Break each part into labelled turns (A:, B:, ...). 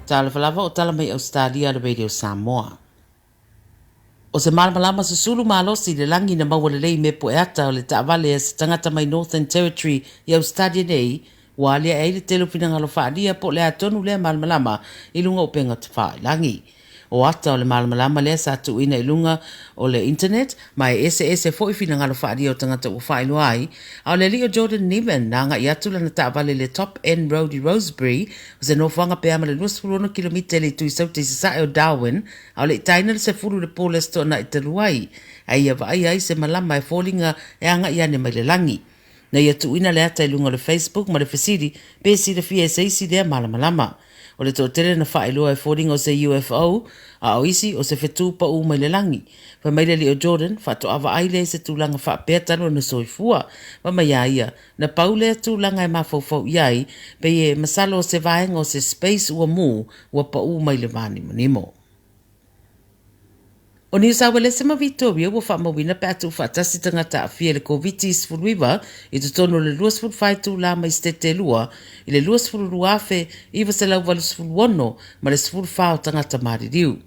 A: Talofa lava o tala mai Ausetalia a le Radio Samoa. O se malamalama susulu malosi i le lagi na maua lelei me Pueata o le taavale a se tagata mai Northern Territory i Ausetalia nei, ua aliae ai le tele o finagalo faaalia po o le a tonu lea malamalama i luga o upega tafailagi. O ata o le malamalama lea sa tuuina i luga o le internet, ma e eseese foi finagalo faaalia o tagata ua faailoa ai, a o le alii o Jordan Niemann na agai atu lana taavale i le Top End Road i Rosebery, o se nofoaga pe a ma le 26 kilomita i le itu i Saute i sasae o Darwin, a o le i taina le 10 i le po le Aso Toonai talu ai, a ia vaaia ai se malama e foliga e agai ane mai le lagi. Na ia tuuina le ata i luga o le Facebook ma le fesili pe silafia e se isi lea malamalama. O le toatele na faailoa e foliga o se UFO, a o isi o se fetū paū mai le lagi. Fai mai le alii o Jordan, faatoa vaai lea i se tulaga faapea talu ona soifua. Fai mai a ia, na pau lea tulaga e mafaufau i ai, pei e masalo o se vaega o se space ua mū, ua paū mai le vānimonimo. O Niu Sauelese ma Vitoria ua faamauina pe a tuufaatasi tagata aafia i le Koviti-19 i totonu o le 24 itulā mai Setete 2 i le 22,986 ma le 14 o tagata maliliu.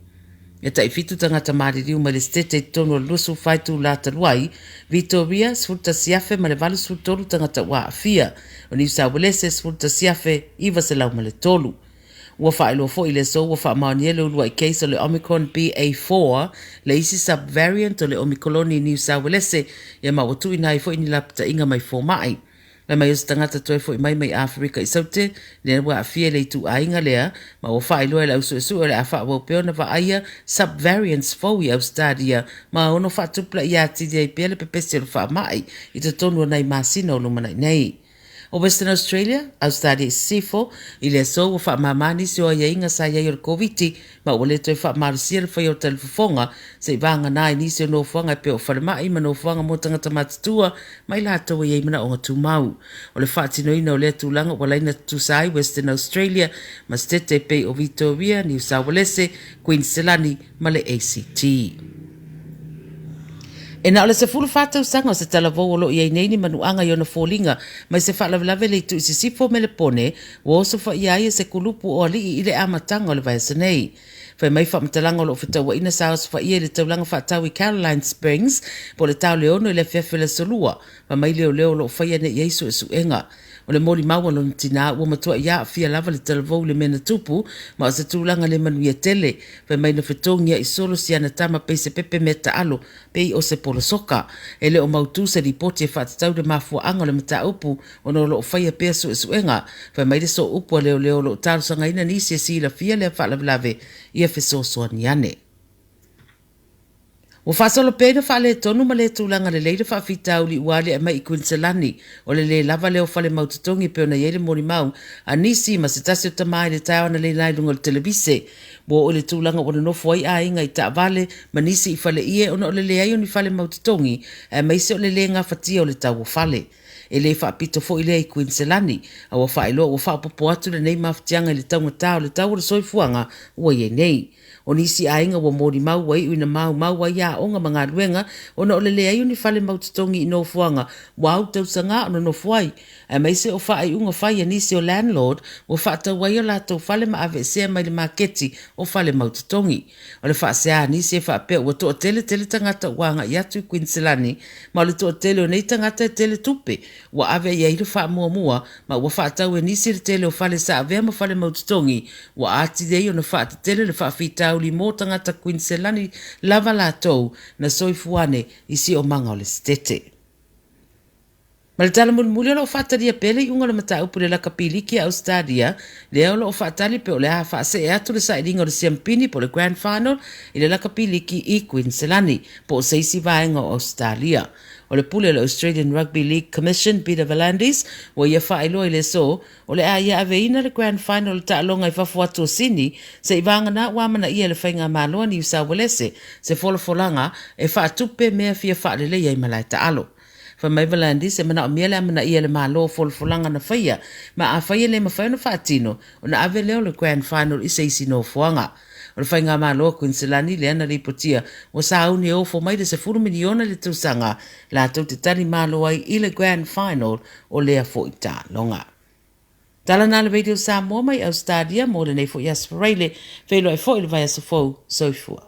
A: E tai fitu tagata maliliu mai le Setete i totonu o le 24 itulā talu ai, Vitoria, 11,083 tagata ua aafia, o Niu Sauelese, 11,903. Ua faailoa foi i le aso ua faamaonia le uluai case o le Omicron BA4, le isi sub-variant o le Omikoloni i Niu Sauelese, ia ma ua tuuina ai foi ni lapataiga mai fomai. Fai mai o se tagata toe foi mai mai Aferika i Saute, lea ua aafia i le ituaiga lea, ma ua faailoa e le au suesue o le a faaauau pea ona vaaia sub-variants fou i Ausetalia ma ono faatupulaia atili ai pea le pepesi o le faamai i totonu o nai masina o lumanai nei. O Western Australia, Ausetalia i Sisifo, i le aso ua faamama nisi o aiaiga sa i ai o le Koviti ma ua le toe faamalosia le faia o talifofoga se i vagana ai nisi o nofoaga e pei o falemai ma nofoaga mo tagata matutua ma i latou e i ai manaoga tumau. O le faatinoina o lea tulaga ua laina tutusa ai Western Australia ma setete e pei o Vitoria, Niu Saualese, Kuiniselani ma le ACT. E na o le 14 tausaga o se talavou o lo o i ai nei ni manuaga i ona foliga mai se faalavelave le itu i sisifo me Lepone ua osofaia ai e se kulupu o alii i le amataga o le vaiaso nei. Fai mai faamatalaga o lo o fetauaina sa osofaia i le taulaga faatau i Caroline Springs po o le Taoleono i le afiafi o le Aso Lua, fai mai leoleo o lo o faia nei i ai suesuega. O le molimau a lona tinā ua matuai aafia lava le talavou i le mea na tupu, ma o se tulaga le manuia tele. Fai mai na fetogia'i solo si ana tama pei se pepe mea taalo, pei o se polosoka. E le o mautū se lipoti e faatatau i le mafuaaga o le mataupu ona o lo o faia pea suesuega. Fai mai le sooupu a leoleo o lo o talosagaina nisi e silafia lea faalavelave ia fesoasoani ane. Ua faasolo pea ina faaletonu ma le tulaga lelei le faafitauli ua aliae mai i Kuiniselani, o le lē lava lea o fale mau totogi e pei ona i ai le molimau a nisi ma se tasi o tama i le taeao analeila i luga o le televise. Ua oo i le tulaga ua nonofo ai aiga i taavale ma nisi i faleie ona o le leai o ni fale mau totogi aemaise o le lē gafatia o le tau o fale. E le faapito foi lea i Kuiniselani, a ua faailoa ua faaopoopo atu lenei mafatiaga i le taugata o le tau o le soifuaga ua i ai nei. O nisi aiga ua molimau ua iu ina maumau ai aoga ma galuega ona o le leai o ni fale mau totogi i nofoaga ua au tausaga o nonofo ai, aemaise o faaiuga fai a nisi o landlord ua faatau ai o latou fale ma aveesea mai le maketi o fale mau totogi. O le faasea a nisi e faapea ua toatele tele tagata ua agai atu i Kuiniselani ma o le toatele o nei tagata e tele tupe ua ave i ai le faamuamua ma ua faatau e nisi le tele o fale sa avea ma fale mau totogi ua atili ai ona faatetele le faafitauli mo tagata Kuiniselani lava latou na soifua ane i siomaga o le Setete. Ma le tala mulimuli o lo o faatalia pea le iuga o le mataupu i le lakapi liki a Ausetalia, lea o lo o faatali pe o le a faasee atu le sailiga o le siampini po o le Grand Final i le lakapi liki i Kuiniselani po o se isi vaega o Ausetalia. O le pule o le Australian Rugby League Commission, Peter V'landys, ua ia faailoa i le aso, o le a ia aveina le Grand Final o le taaloga i fafo atu o Sini, se i vagana ua amanaia e le Faigamalo a Niu Sauelese se folafolaga e faatupe mea fia faaleleia i malae taalo. Fai mai V'landys e manaomia le amanaia e le Malo o folafolaga na faia, ma afai e le mafai ona faatino, ona ave lea o le Grand Final i se isi nofoaga. O le Faigamalo a Kuiniselani lea na lipotia ua sauni e ofo mai le 10 miliona i le tausaga latou te tali malo ai i le Grand Final o lea foi taaloga. Tala na le Radio Samoa mai Australia mo lenei foi Aso Faraile, feiloai foi le vaiaso fou. Soifua.